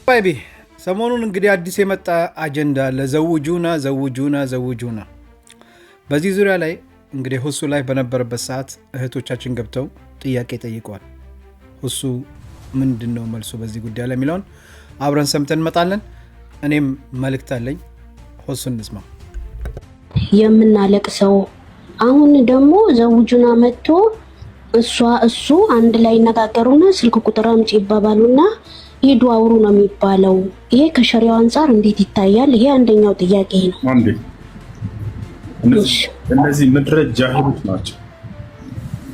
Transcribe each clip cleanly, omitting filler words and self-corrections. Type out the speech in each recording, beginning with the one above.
ባይቢ ሰሞኑን እንግዲህ አዲስ የመጣ አጀንዳ አለ። ዘውጁና ዘውጁና ዘውጁና። በዚህ ዙሪያ ላይ እንግዲህ ሁሱ ላይ በነበረበት ሰዓት እህቶቻችን ገብተው ጥያቄ ጠይቀዋል። ሁሱ ምንድን ነው መልሱ በዚህ ጉዳይ ላይ የሚለውን አብረን ሰምተን እንመጣለን። እኔም መልእክት አለኝ። ሁሱ እንስማ። የምናለቅሰው አሁን ደግሞ ዘውጁና መጥቶ እሷ እሱ አንድ ላይ ይነጋገሩና ስልክ ቁጥር አምጪ ይባባሉና ሂዱ አውሩ ነው የሚባለው። ይሄ ከሸሪያው አንጻር እንዴት ይታያል? ይሄ አንደኛው ጥያቄ ነው። አንዴ፣ እነዚህ ምድረ ጃሂሎች ናቸው።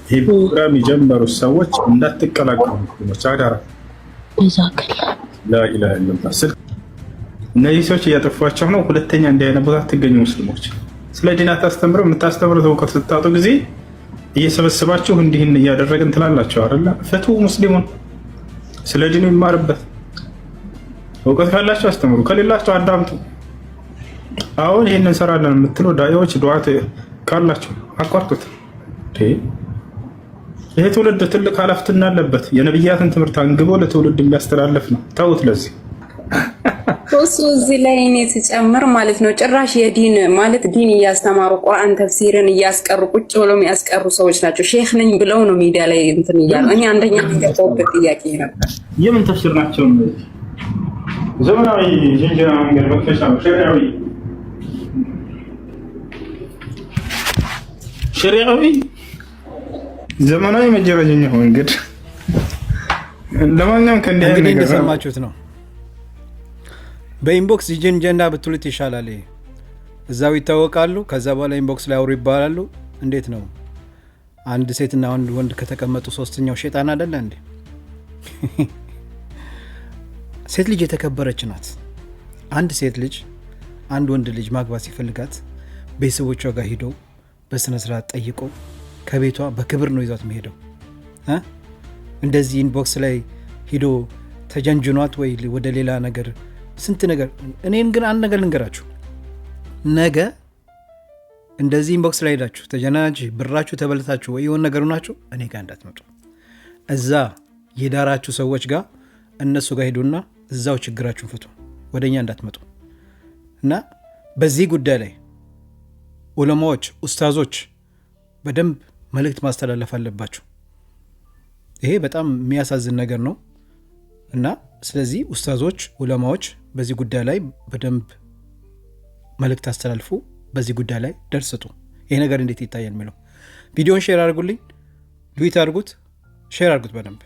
ይሄ ፕሮግራም የጀመሩት ሰዎች እንዳትቀላቀሉ ሙስሊሞች አደራ። ጀዛከላ። ላኢላሃ ኢለላህ። ስልክ እነዚህ ሰዎች እያጠፏቸው ነው። ሁለተኛ እንዲህ አይነት ቦታ አትገኙ ሙስሊሞች። ስለ ዲን አታስተምረው። የምታስተምሩት እውቀት ስታጡ ጊዜ እየሰበሰባችሁ እንዲህን እያደረግን ትላላችሁ አይደለ? ፍቱ ሙስሊሙን፣ ስለ ዲኑ ይማርበት። እውቀት ካላችሁ አስተምሩ፣ ከሌላችሁ አዳምጡ። አሁን ይህን እንሰራለን የምትሉ ዳኢዎች ዱዓት ካላችሁ አቋርጡት። ይሄ ትውልድ ትልቅ ኃላፊነት አለበት። የነብያትን ትምህርት አንግቦ ለትውልድ የሚያስተላልፍ ነው። ተውት። ለዚህ እሱ እዚህ ላይ እኔ ስጨምር ማለት ነው፣ ጭራሽ የዲን ማለት ዲን እያስተማሩ ቁርአን ተፍሲርን እያስቀሩ ቁጭ ብለው የሚያስቀሩ ሰዎች ናቸው። ሼክ ነኝ ብለው ነው ሚዲያ ላይ እንትን እያሉ። እኔ አንደኛ የሚገባውበት ጥያቄ ነበር። የምን ተፍሲር ናቸው እነዚህ? ዘመናዊ ጅንጀና መንገድ መክፈቻ ነው። ሸሪዓዊ ሸሪዓዊ ዘመናዊ መጀረጀኛ መንገድ። ለማንኛውም ከእንዲህ አይነት እንግዲህ ነገር እንደሰማችሁት ነው። በ inbox ጅንጀና ብትሉት ይሻላል። ይሄ እዛው ይታወቃሉ። ከዛ በኋላ inbox ላይ አውሩ ይባላሉ። እንዴት ነው? አንድ ሴትና አንድ ወንድ ከተቀመጡ ሶስተኛው ሼጣን አይደለ እንዴ? ሴት ልጅ የተከበረች ናት። አንድ ሴት ልጅ አንድ ወንድ ልጅ ማግባት ሲፈልጋት ቤተሰቦቿ ጋር ሂዶ በስነ ስርዓት ጠይቆ ከቤቷ በክብር ነው ይዟት የሚሄደው እ እንደዚህ inbox ላይ ሂዶ ተጀንጅኗት ወይ ወደ ሌላ ነገር ስንት ነገር። እኔን ግን አንድ ነገር ልንገራችሁ፣ ነገ እንደዚህ inbox ላይ ሄዳችሁ ተጀናጅ ብራችሁ ተበልታችሁ ወይ የሆነ ነገር ሆናችሁ እኔ ጋር እንዳትመጡ። እዛ የዳራችሁ ሰዎች ጋር፣ እነሱ ጋር ሄዱና እዛው ችግራችሁን ፍቱ፣ ወደ እኛ እንዳትመጡ። እና በዚህ ጉዳይ ላይ ዑለማዎች፣ ኡስታዞች በደንብ መልእክት ማስተላለፍ አለባቸው። ይሄ በጣም የሚያሳዝን ነገር ነው። እና ስለዚህ ኡስታዞች፣ ዑለማዎች በዚህ ጉዳይ ላይ በደንብ መልእክት አስተላልፉ። በዚህ ጉዳይ ላይ ደርስ ስጡ። ይሄ ነገር እንዴት ይታያል የሚለው ቪዲዮን share አድርጉልኝ፣ duet አድርጉት፣ share አድርጉት በደንብ።